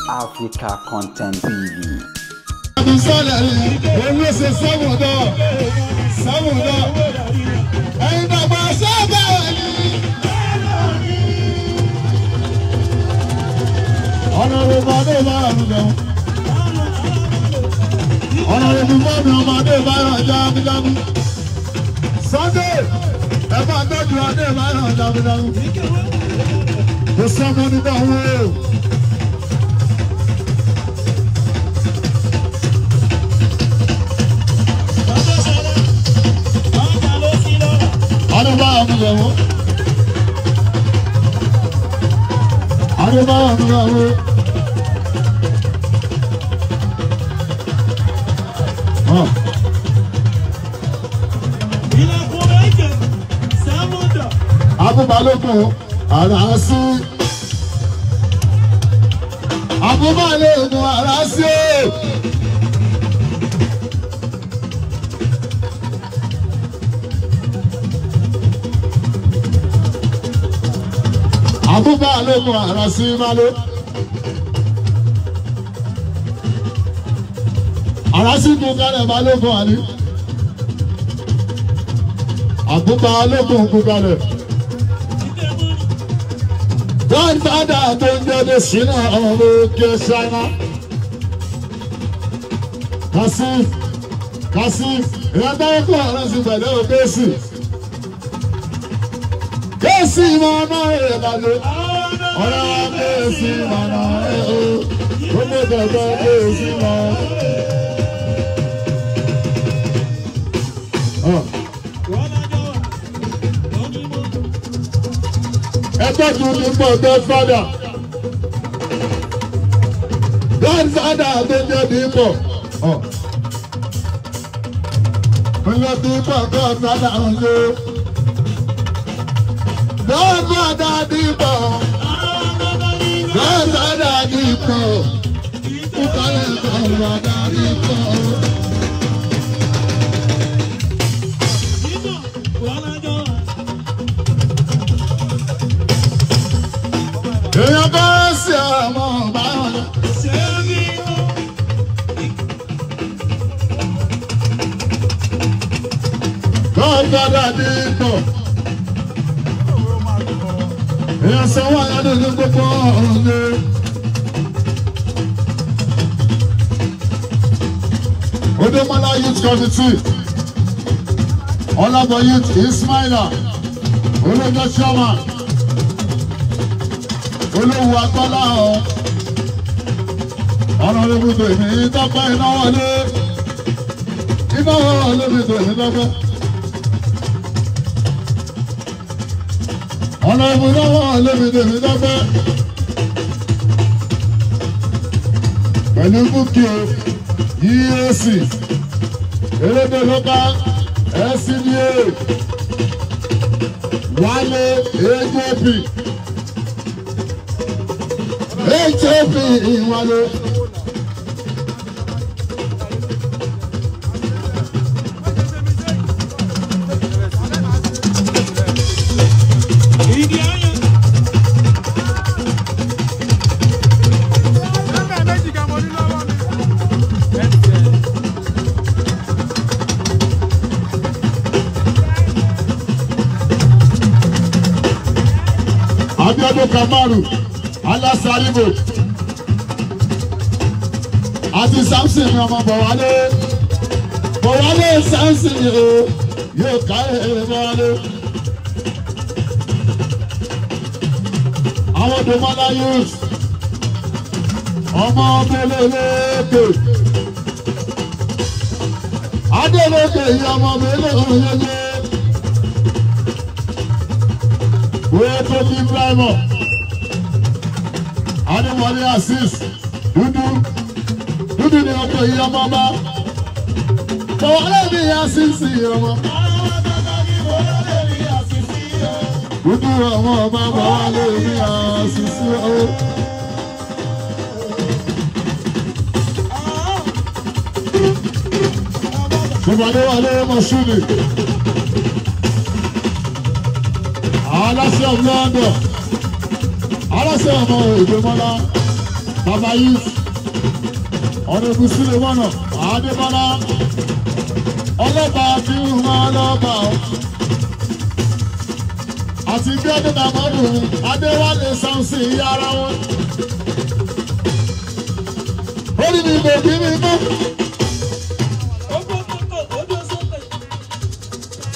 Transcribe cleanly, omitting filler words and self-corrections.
Africa Content TV. Sunday, ẹ máa tọ́jú adé máa ràn jagunjagun. Kò sọ́mọ nígbà wo. Adébáyọ̀ mi lẹ̀ wọ́n. Adébáyọ̀ mi lẹ̀ wọ́n. Abúbalógun ara sí. Abúbalógun ara sí. Abúbalógun ara sí malo. Ara sí kú kálẹ̀ balógun àní. Abúbalógun kú kálẹ̀. Godfather tó ń jẹ́ sínú ọmọ òkè ṣáná. Kasif Kasif ìyàtọ̀ ẹ̀kọ́ ọ̀rọ̀ sí pẹ̀lú òkèsì. Kéèsì máa ná èrè bàjẹ́. Ọ̀rọ̀ kéèsì máa ná èrè o. Gbogbo kẹ̀kẹ́ kéèsì máa. Ẹgbẹ́ tún ní pọ̀ Godfather. Godfather tó jẹ́ dípọ̀. Ọjọ́ dípọ̀ Godfather ń lò. Godfather dípọ̀. Godfather dípọ̀. Kúkọ́lẹ̀ Godfather dípọ̀. Èèyàn bá ṣe ọmọ ọba wọn. Godfather dípọ̀. Èèyàn sanwó àyàdùn ní gbogbo ọ̀rọ̀. Odemola Youth Committee. Ọlábọ̀ Youth Ismaila. Olójó Chairman. Olówó agbọ́lá ọ̀ ọ̀nà olóbìtò ìmì tọ́pẹ́ iná wọlé iná olóbìtò ìmì tọ́pẹ́ ọ̀nà olóbìtò ìmì tọ́pẹ́ pẹ̀lú búkì EAC erédè local SCDA Wálé AJP. HOP ìwàlẹ̀. Abiodun Kamaru, Alasaribo àti Samson ni ọmọ Bọ̀wálé Bọ̀wálé Samson o yóò ká èrè Bọ̀wálé. Àwọn Dòmọ́lá youth ọmọ Bẹ́lẹ́lẹ́kẹ̀ Adélèké yìí ọmọ Bẹ́lẹ́lẹ́kẹ̀ wọ́n tó kí Ibrahim Adéwọlé Azeez dúdú dúdú ni ọkọ yìí ọmọ ọba Bọ̀wálé mi Azeez ọmọ dúdú ọmọ ọba Bọ̀wálé mi Azeez ọmọ. Bọ̀wálé Mọ̀ṣúlì aláṣẹ of London aláṣẹ ọmọ Ìgbìmọ̀lá. Bàbá Youth, Honorable Sulemana Adébọ́lá, ọlọ́pàá tí ń rán ọlọ́pàá o. Àti bí ọdún Kàmọ́rù Adéwálé Samson ìyá ara wọn. Orí mi kò kí mi mú.